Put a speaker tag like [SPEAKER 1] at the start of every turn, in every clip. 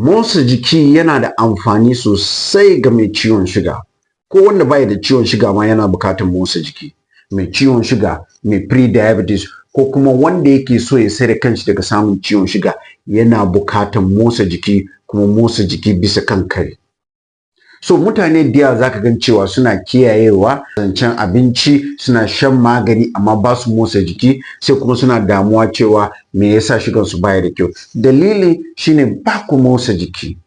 [SPEAKER 1] Motsa jiki yana da amfani sosai ga mai ciwon suga. Ko wanda bai da ciwon suga ma yana bukatar motsa jiki. Mai ciwon suga, mai pre-diabetes, ko kuma wanda yake so ya tsare kanshi daga samun ciwon suga yana bukatar motsa jiki, kuma motsa jiki bisa kan kari. So mutane da yawa zaka gan cewa suna kiyayewa zancen abinci, suna shan magani, amma ba su motsa jiki, sai kuma suna damuwa cewa me yasa sugan su baya da kyau. Dalili shine ba ku motsa jiki.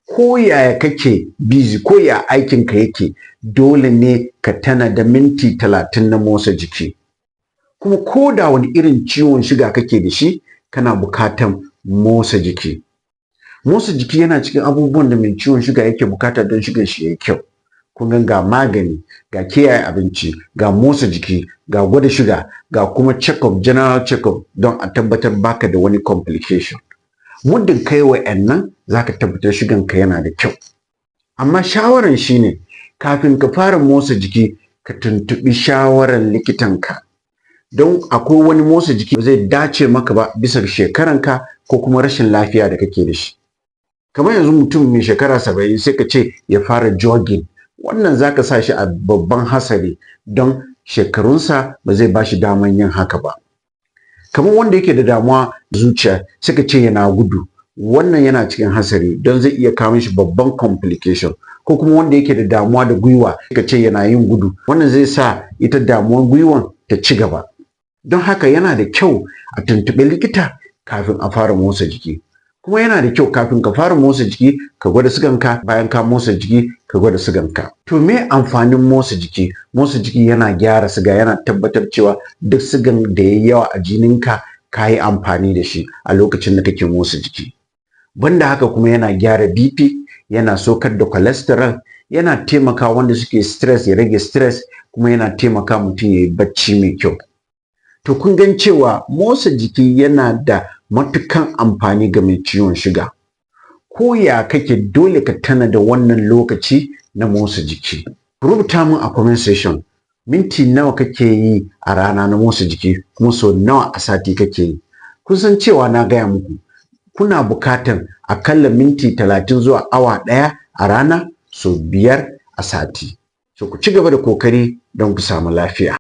[SPEAKER 1] Ko yaya kake busy, ko ya aikin ka yake, dole ne ka tanada minti 30 na motsa jiki. Kuma ko da wani irin ciwon suga kake da shi, kana bukatan motsa jiki. Motsa jiki yana cikin abubuwan da mai ciwon suga yake bukata don sugan shi yayi kyau. Kun ga, ga magani, ga kiyaye abinci, ga motsa jiki, ga gwada suga, ga kuma check up, general check up, don a tabbatar baka da wani complication. Muddin kai wa'annan, zaka tabbatar sugan ka yana da kyau. Amma shawaran shine, kafin ka fara motsa jiki, ka tuntuɓi shawaran likitanka, don akwai wani motsa jiki ba zai dace maka ba bisa shekaranka ko kuma rashin lafiya da kake da shi. Kamar yanzu mutum mai shekara 70, sai ka ce ya fara jogging, wannan zaka sa shi a babban hatsari, don shekarunsa ba zai ba shi daman yin haka ba. Kamar wanda yake da damuwa zuciya, sai ka ce yana gudu, wannan yana cikin hatsari don zai iya kawo mishi babban complication. Ko kuma wanda yake da damuwa da gwiwa, ka ce yana yin gudu, wannan zai sa ita damuwar gwiwan ta ci gaba. Don haka yana da kyau a tuntuɓi likita kafin a fara motsa jiki. Kuma yana da kyau kafin ka fara motsa jiki ka gwada suganka, bayan ka motsa jiki ka gwada suganka. To, me amfanin motsa jiki? Motsa jiki yana gyara suga, yana tabbatar cewa duk sugan da yayi yawa a jininka ka yi amfani da shi a lokacin da kake motsa jiki. Banda haka kuma yana gyara BP, yana saukar da cholesterol, yana taimaka wanda suke stress ya rage stress, kuma yana taimaka mutum ya yi bacci mai kyau. To, kun gan cewa motsa jiki yana da matukan amfani ga mai ciwon suga. Ko ya kake, dole ka tanada wannan lokaci na motsa jiki. Rubuta min a comment section, minti nawa kake yi a rana na motsa jiki, kuma sau nawa a sati kake yi? Kun san cewa na gaya muku, kuna bukatan akalla minti 30 zuwa awa 1 a rana, sau 5 a sati. So ku ci gaba da kokari don ku samu lafiya.